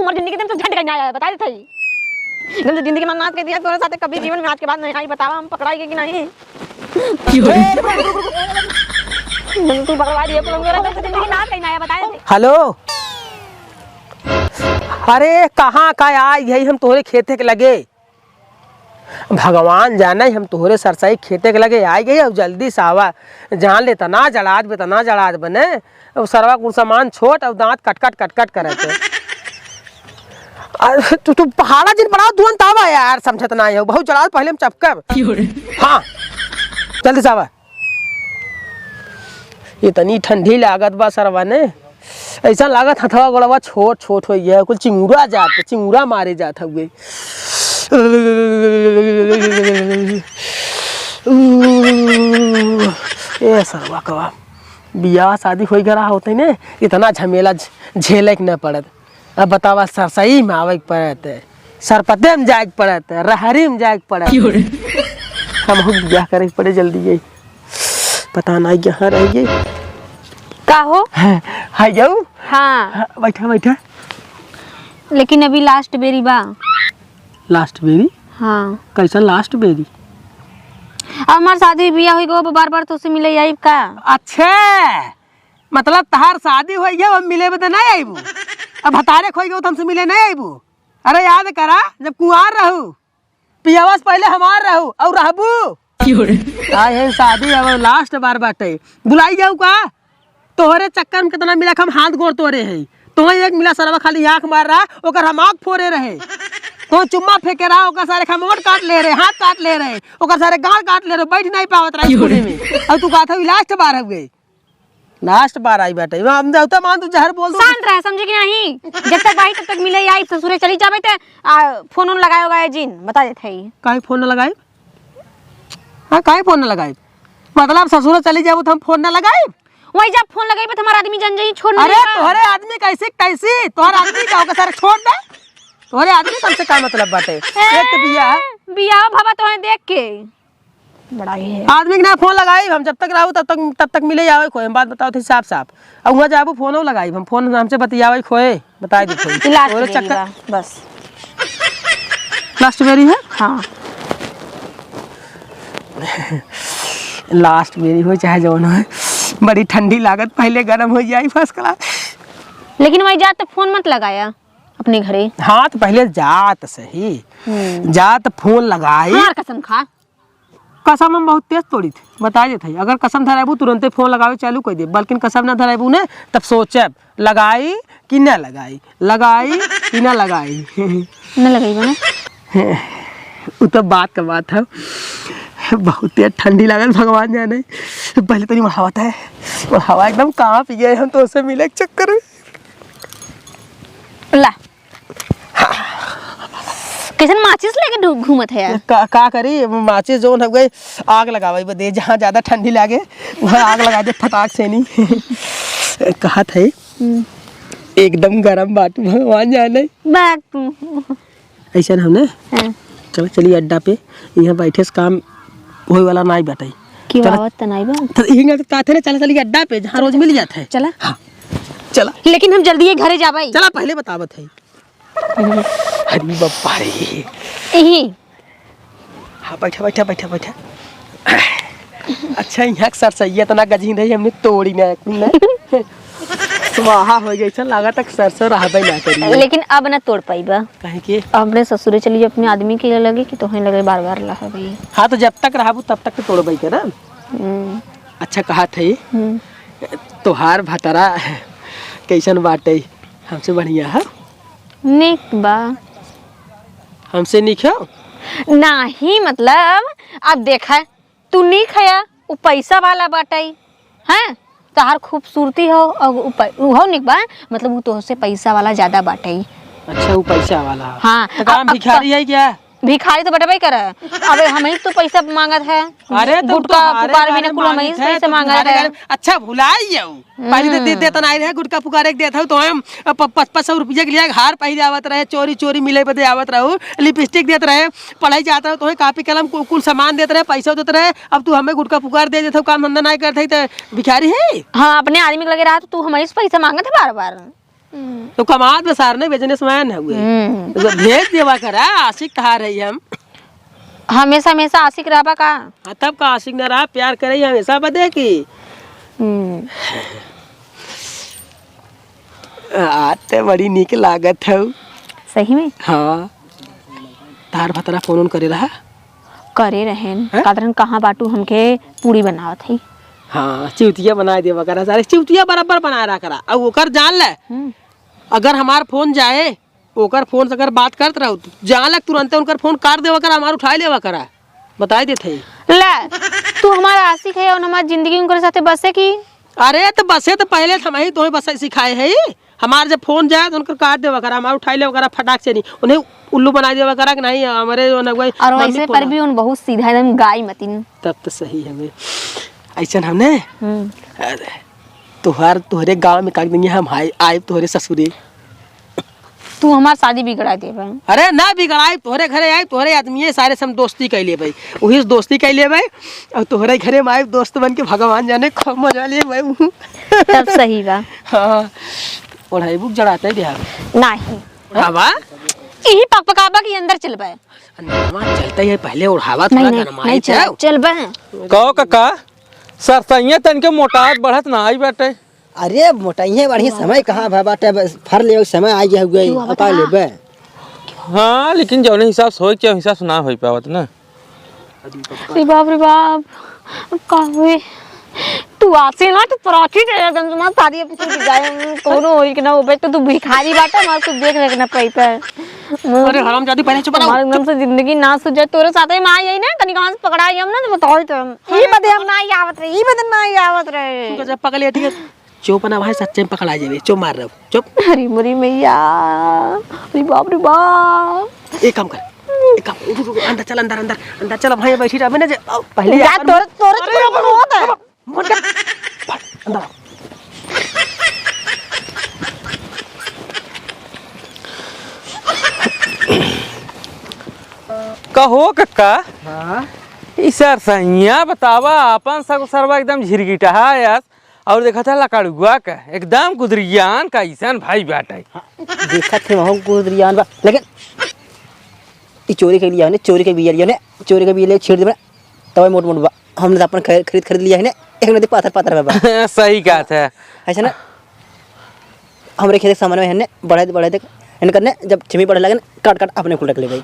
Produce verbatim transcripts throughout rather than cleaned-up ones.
हमार जिंदगी एकदम से झंड कहीं आया है, बता देत हई। एकदम से जिंदगी में नाश कर दिया, तोरे साथे कभी जीवन में आज के बाद नहीं आई, बतावा हम पकड़ाई के कि नहीं? तू पकड़वा दिए, तू हमरे साथे जिंदगी नाश कहीं आया, बता देत हई। हेलो, अरे कहाँ का आई है हम तोहरे खेते के लगे? भगवान जाने हम तोहरे सरसई खेते के लगे आई गई। अब जल्दी से आवा, जान ले तना जड़ात बे, तना जड़ात बने। अब सरवा कुल सामान छोट, अब दांत कटकट कटकट करत है। अरे तू, तू पहाड़ा जिन बनाओ, धुआं तावा यार, समझत ना हो, बहुत जड़ात, पहले हम चपकब। हाँ, जल्दी से आवा। इतनी ठंडी लागत बा सरवा ने, ऐसा लागत हथवा गोड़वा छोट छोट हो गया, कुल चिंगुरा जात, चिंगुरा मारे जात हउए। ए सरवा कवा, बियाह शादी होई गरा होते ने, इतना झमेला झ-, झेले के न पड़त। अब बतावा, सरसई में आवे के पड़त, सरपते में जाए के पड़त, रहरी में जाए के पड़त। क्यों रे? हम बियाह करे के पड़े जल्दी गई। पता नहीं कहाँ रह गई। का हो? हाँ, हाय जाऊ। हाँ। हाँ, बैठा, बैठा। लेकिन अभी लास्ट बेरी बा। लास्ट बेरी? हाँ। कैसन लास्ट बेरी? अब हमार शादी बियाह होई गो, बार बार तोसे मिले आइब का? अच्छा, मतलब तहार शादी होई गया, अब मिले बदे नहीं आइबू? अब भतारे खोई गो तो हमसे मिले नहीं आइबू? अरे याद करा, जब कुंवार रहू, पियवा से पहले हमार रहू और रहबू। क्यों रे? आए है शादी, अब लास्ट बार बाटे, बुलाई जाऊ का? तोहरे चक्कर में कितना मिला हम हाथ गोड़ तोड़े है। तोहे एक मिला सरवा खाली आँख मार रहा, ओकर हम आँख फोड़े रहे। तो चुम्मा फेंके रहा, ओकर सारे हम ओठ काट ले रहे, हाथ काट ले रहे, ओकर सारे गाल काट ले रहे, बैठ नहीं पावत रहा क्यों रे? स्कूले में। और तू कहत हऊ लास्ट बार हउए। लास्ट बार आई बाटे। हम देवता मान तू जहर बोल दो। शांत रह, समझे कि नहीं? जब तक बाही तब तक मिले आई, ससुरे चली जाबे ते, आ, फोन उन लगाए होगा जिन, बता देत है। काहे फोन न लगाई? हाँ, काहे फोन न लगाई? मतलब ससुरे चली जाबू तो हम फोन न लगाई? वही जब फोन लगाई तो हमारा आदमी जन जाई, छोड़ अरे नहीं का? तोहरे आदमी कैसे, कैसी? तोहर आदमी का होगा सारे छोड़ दे। तोहरे आदमी से हमसे का मतलब बाटे? ए, एक तो बियाह। बियाह भवा तोहे देख के। बड़ा ही है। आदमी के ना फोन लगाई, हम जब तक रहू तब तक, तब तक मिले आवे खोए। हम बात बताओ थे साफ साफ। अब वहाँ जाबू फोनो लगाई, हम फोन हमसे बतियावे खोए, बताई दे खोए। ई लास्ट तोरे बेरी चक्कर बा, बस। लास्ट बेरी है? हाँ। लास्ट बेरी हो चाहे जौन हो, बड़ी ठंडी लागत, पहले गरम हो जाई फर्स्ट क्लास। लेकिन वही जात तो फोन मत लगाया अपने घरे। हाँ तो पहले जात सही, हम्म। जात फोन लगाई। हमार कसम खा। कसम हम बहुत तेज तोड़ी थे, बता देत हई। अगर कसम धराबू, तुरंते फोन लगावे चालू कर दे, बल्कि कसम ना धराबू ने, तब सोचब, लगाई कि ना लगाई, लगाई कि ना लगाई। न लगाई बना। उ तो बात का बात है, बहुत तेज ठंडी लागल, भगवान जाने। पहले तो नहीं ओढ़ावत है, ओढ़ावा एकदम कांप गए हम तो उससे मिले के चक्कर में। ला, कैसन माचिस लेके ढू-, घूमत है यार? का, का करी, माचिस जौन हउए, आग लगावे बदे, जहाँ ज्यादा ठंडी लागे, वहाँ आग लगा दे फटाक से नहीं। कहत है, हम्म। एकदम गरम बाटू, भगवान जाने। बात तू। ऐसा ना हमने, हाँ। चलो, चलिए अड्डा पे, यहाँ बैठे से काम होए वाला नाई बाटे। क्यों चलो। आवत त नाई बा? तो यही ना तो कहते ना, चलो, चलिए अड्डा पे, जहाँ रोज मिल जाते हैं। चला। हाँ, चला। लेकिन हम जल्दी ये घरे जाबे। चला, पहले बतावत है। अरे बाबा रे। यही। हाँ, बैठा, बैठा, बैठा, बैठा। अच्छा, यहाँ के सरसैया इतना गजीन रही, हमने तोड़ी ना, ना। स्वाहा हो गई, ऐसा लगा तक सरसों रहबे ना करी। लेकिन अब ना तोड़ पाइबा। काहे के? अपने ससुरे चली, अपने आदमी के लगे कि तोहे लगे बार बार रहबे। हाँ, तो जब तक रहबू, तब तक तो तोड़बे के ना। हम्म। अच्छा, कहा थे, हम्म। तोहार भतरा कैसन बाटे? हमसे बढ़िया है? नीक बा। हमसे नीक है? नाही, मतलब, अब देखा, तू नीक है, उ पैसा वाला बाटे, हैं? तहार खूबसूरती हो, और उ पै-, उहो नीक बा, मतलब, उ तोहसे पैसा वाला ज्यादा बाटे। अच्छा, उ पैसा वाला। हाँ, तो का हम अब, अब भिखारी है क्या? भिखारी तो बटबे करे। अबे, हम ही तो पैसा मांगत है। अरे, तो गुटखा, तोहरे पुकार भी बारे ने कुल हम ही मांगित है, पैसे तो मांगत तुम्हारे है। बारे में, अच्छा, भुलाई जाऊ। पहले तो दे, हम्म। देत नाई रहे, गुटखा पुकारे के देत हऊ, तो हम प-, पच पच सौ रुपया के लिए हार पहिरे आवत रहे, चोरी चोरी मिले बदे आवत रहू, लिपस्टिक देत रहे, पढ़ाई जात रहे, तोहे कापी कलम कु-, कुल सामान देत रहे, पैसा देत रहे। अब तू हमें गुटखा पुकार दे देत हऊ, काम धंधा नाई करत हई, त भिखारी है? हाँ, अपने आदमी के लगे रहा तो तू हमही से पैसा मांगत है बार बार। हम्म। तो कमात में सार नहीं, businessman है हुए। हम्म। तो भेज देवा करा, आशिक तहार है हम। हमेशा, हमेशा आशिक रहबा का? हाँ, तब का आशिक ना रहा, प्यार करे ही हमेशा बदे की। हम्म। आ, ते बड़ी नीक लागत हऊ। सही में? हाँ। तार भतरा फोन ओन करे रहा? करे रहेन। हैं? कहत रहन, "कहाँ बाटू, हमके पूड़ी बनावत हई।" हाँ, चिउतिया बनाए देवा करा, सारे चिउतिया बराबर बनाए रहा करा। अब ओकर जान ले, हम्म। अगर हमार फोन जाए, ओकर फोन से अगर बात करत रहू, जान ले तुरंते उनकर फोन काट देवा करा, हमार उठाए लेवा करा। बताई देत है। ले, तू हमार आशिक है और हमार जिंदगी उनकर साथे बसे की? अरे, तो बसे तो पहले से हम ही तोहे बसे सिखाए है। हमार जब फोन जाए तो उनकर काट देवा करा, हमार उठाई लेवा करा फटाक से नहीं। उन्हें उल्लू बनाई देवा करा कि नहीं, हमारे जो नगुआ और मम्मी वैसे पर फोन भी उन बहुत सीधा, एकदम गाय मतिन। तब तो सही है बे। ऐसन हमने, हम्म। अरे, तोहार, तोहरे गाँव में काट देंगे हम, हाय, आए तोहरे ससुरे। तू हमार शादी बिगड़ा देबे। अरे ना बिगड़ाई, तोहरे घरे आई, तोहरे आदमी है, सारे से हम दोस्ती कर लेबे, वही से दोस्ती कर लेबे, और तोहरे घरे में आई, दोस्त बन के भगवान जाने खूब मजा लेबे। तब सही बा। हाँ, ओढ़ाई बुक जड़ाते बिहार। नहीं। हाँ बा? यही पकपकाबा के अंदर चलबे। अंदरवा चलते ही पहले ओढ़ावा थोड़ा नहीं, नहीं, गरमाई नहीं चल, जाओ। चलबे। कहो काका, सरसैया तनिके मोटात बढ़त ना आई बाटे। अरे मोटाइये बढ़िया समय कहाँ भा बाटे, बस फर ले समय आ गया हुआ, क्यों अब पा बता? लेबे। हाँ, लेकिन जौने हिसाब से होई के हिसाब से ना होई पावत ना। अरे बाप रे बाप, अब का हुए? तू आसे ना तो पराठी दे एकदम तुम्हार शादी अब टूट जाए, कोनो होई के ना होबे तो तू भिखारी बाटे, हमार कुछ देख रेख ना पाई पे। अरे हरामजादी, पहले चुप रहो। हमारे एकदम से जिंदगी नाश हो जाए, तोरे साथे में आई ना, तनिक हाथ पकड़ाई हम ना, तो बताओ तो। ई बदे हम ना आवत रहे, ई बदे ना आवत रहे। सुन के जब पकड़ लिया, ठीक है? चुप ना भाई, सच्चे में पकड़ा जाबे। चुप मार रहे हो, चुप। अरे मोरी मैया, अरे बाप रे बाप। एक काम कर, एक काम, रुक, रुक, अंदर चल, अंदर, अंदर, अंदर चल, भाई बैठी रह, मैंने जे, आओ, पहले यार, यार, तोरे, तोरे, अरे, तोरे बहुत है। मत कर। भाग, अंदर आओ। कहो कक्का। हाँ? ई सरसैया बतावा, आपन सगो सरवा एकदम झिरगिटहा यस, और देखा था लकड़ुआ का, एकदम गुदरियान का ऐसन भाई बाटे। हाँ, देखा थे वहाँ गुदरियान बा, लेकिन ई चोरी के लिए ने, चोरी के बिया लिए ने, चोरी के बिया लिए छेड़ देबे, तब मोट मोट बा। हमने तो अपन खरीद, खरीद, खरीद लिया है ने, एक नदी पाथर, पाथर में बा। सही कहा था। ऐसे ना, हमरे खेत के सामने में है ने, बढ़े, बढ़े देख, इनकर ने, जब छिमी बढ़े लगे ने, काट, काट अपने कुल रख ले भाई।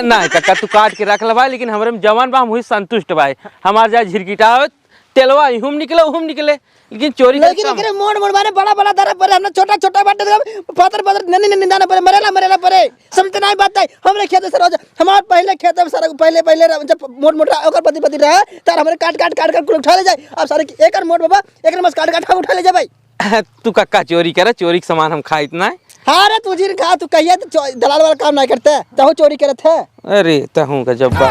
ना काका, तू काट के रख ले भाई, लेकिन हमरे में जवान बा, हम वही संतुष्ट भाई। हमार जाए झिरकिटा हो, तेलवा इहुम निकले, उहुम निकले, लेकिन चोरी करे लेकिन कम। एकरे मोड़ मोड़ बारे बड़ा बड़ा दरा परे, हमने छोटा छोटा बाटे, पातर पातर नन्नी नन्नी दाना परे, मरेला मरेला परे। समझते नहीं बात है, हमरे खेत से रोज, हमार पहले खेत में सारा पहले पहले रह-, जब मोड़ मोड़ रहा, ओकर पति पति रहा, तार हमरे काट काट काट काट कुल उठा ले जाए। अब सारे एकर मोड़ बाबा, एकर मस काट काट हम उठा ले जाए भाई। तू कक्का चोरी करे, चोरी के सामान हम खाइत ना। हाँ रे, तू जिन खा, तू कहिए तो चो-, दलाल वाला काम नहीं करते, तहु चोरी करत है। अरे, तहु का जब्बा।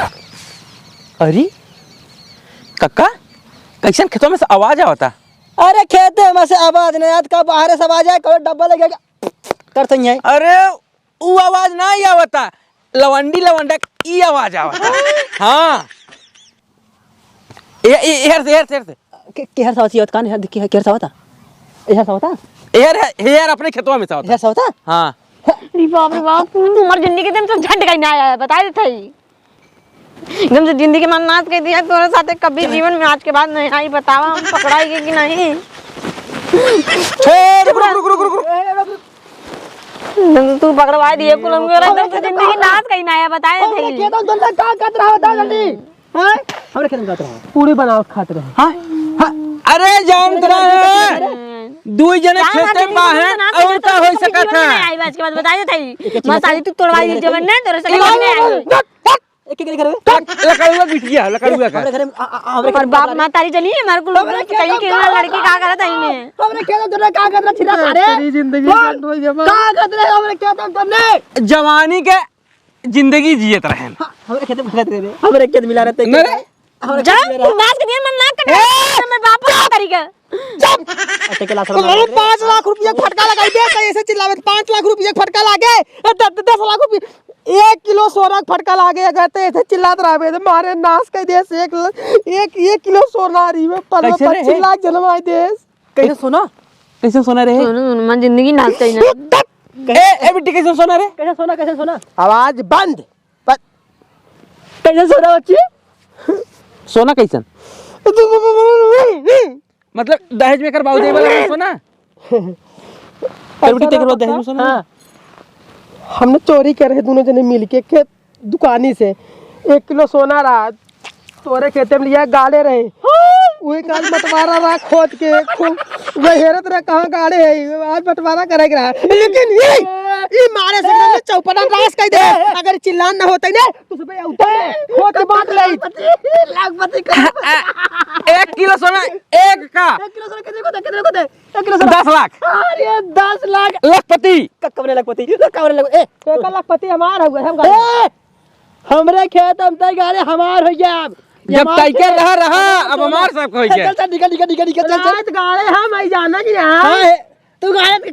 अरे, कक्का, कैसन खेतवा में से आवाज आवता? अरे, खेते में से आवाज नहीं, आज का बाहर से आवाज आए, कौन डब्बा लगे क्या? करते ही है। अरे, ऊ आवाज ना ही आवता, लवंडी लवंडा ई आवाज आवता। हाँ। ए, ए, एहर से, एहर से, एहर से। के, केहर सावत आवत कान, एहर देखी है, केहर सावत आ? एहर सावत आ? एहर है, एहर अपने खेतवा में सावत आ। एहर सावत आ? हाँ। अरे बाप रे बाप, हमार जिंदगी एकदम से झंड कहीं ना आया है, बता देते ही। एकदम से जिंदगी में नाश कर दिया, तोरे साथे कभी जीवन में आज के बाद नहीं आई, बतावा हम पकड़ाई गए कि नहीं? ए, रुक, रुक, रुक, रुक, रुक, रुक। एकदम से तू पकड़वा दिए, कुल हम एकदम से जिंदगी नाश कहीं ना आया, बताए थे। खेतों में का करत रहा, बता जल्दी। हाँ? हमरे खेत में खात रहा। पूड़ी बनावत खात रहे। हाँ? हाँ? अरे जानत रहे, दुई जने खेते में बाहे, और का हो सकत है? आई बात के बाद बता देते ही। एक एक मैं साली तू तोड़वा दी जवन ना, तोरे से नहीं आई। एक एक घर में। लकड़ुआ बिटिया, लकड़ुआ का। हमरे घर में, आ, आ, हमरे और घर में बाप माँ तारी जनी है, हमारे को हमरे कहीं खेत के में लड़की का करत है इन्हें। हमरे खेत में तोरे का करत छिरा सारे? तेरी जिंदगी झंड हो गया, माँ। का करत रहे हमरे खेत में तोरे? जवानी के जिंदगी जियत रहेन। हाँ, हमरे खेत में खगत रहे रे। हमरे खेत मिला रहते नहीं रे। हमरे जा, खेत में तू रहे। बात के दिया मन ना कटे। ए! मैं बाप को तरीका। चुप। अटे के लात अरे, मार। पाँच लाख रुपया फटका लगाई दे, तो ऐसे चिल्लावे, पाँच लाख रुपया फटका लागे। ए, द-, द-, दस लाख रुपया, एक किलो सोना फटका लागे, अगर तो ऐसे चिल्लात रहबे, तो मारे नाश कर दे, एक ल-, एक, एक किलो सोना रही में, पन्द्रह कैसे रे? पच्चीस लाख जनमाई दे। कैसे सोना? कैसन सोना रहे? सोना, सोना, हमार जिंदगी नाश करी ना। ए, ए बिट्टी, कैसन सोना रहे? कैसन सोना, कैसन सोना? आवाज बंद। ब- कैसन सोना बच्ची? सोना कैसन? मतलब दहेज में एकर बाबू देवे वाला सोना? ए बिट्टी, तेकर बाद दहेज में सोना? हाँ। हमने चोरी करे रहे दोनों जने मिलके के दुकानी से एक किलो सोना रहा, तोरे खेते में लिया गाड़े रहे। वही काल बंटवारा रहा खोज के, खूब वही हेरत रहा कहाँ गाड़े है, आज बंटवारा करे के रहा। लेकिन ये, ये मारे से एकदम चौपटा नाश कर दे। अगर चिल्लान ना होते ना, तो सब उठे, खोज के बांट ले। लाखपति, लाखपति। एक किलो सोना, एक का? एक किलो सोना कितने को दे, कितने को दे? एक किलो सोना। दस लाख। अरे, दस लाख। लखपति। क-, कब ने लखपति? क-, कब ने लख-, ए, एक लखपति हमार हो गए, हम ए, हमरे खेत हम तय गाड़े हमार हो गया अब। जब हमार तय के खेत, रहा, रहा, हमार अब सोना। हमार सब हो गया। चल, चल, निकल, निकल, निकल, निकल, चल, चल। रात गाड़े हम आई जाना कि ना? हाँ, ए, तू गाड़े,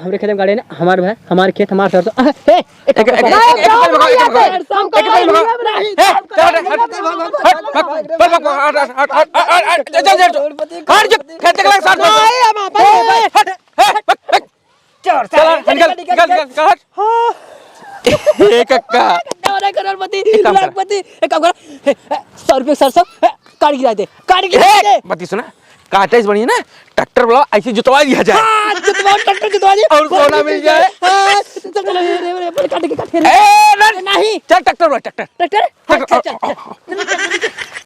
हमरे खेत में गाड़े ना, हमार भाई, हमार खेत, हमार सरसों। ए, ए, एक, एक, एक, एक, एक, एक, एक, एक, सरसों एक, एक, का एक, एक, सरसों एक, नहीं, ए, चल, हट, हट, हट, हट, हट, चल, चल, चल, हट, हट, खेत के लगे साथ में। नहीं, हम अपन ए, हट, हट, हट, चल, चल, निकल, निकल, निकल, निकल, हट। हाँ। ए, कक्का। करोड़पति, एक काम कर। लाखपति, एक काम कर। ए, ए, सौ रुपये सरसों, ए, काट गिरा दे, काट गिरा ए, दे। बत्ती सुना, काटे से बढ़िया ना, ट्रैक्टर वाला ऐसे जुतवा दिया जाए। हाँ, जुतवा, ट्रैक्टर जुतवा दिया। और सोना मिल जाए। हाँ, चल, चल, रे, रे, रे, काट के, काट के, रे। ए, नहीं। नहीं। चल, ट्रैक्टर वाला, ट्रैक्टर। ट्रैक्टर? हाँ, ट्रैक्टर, चल, चल, चल।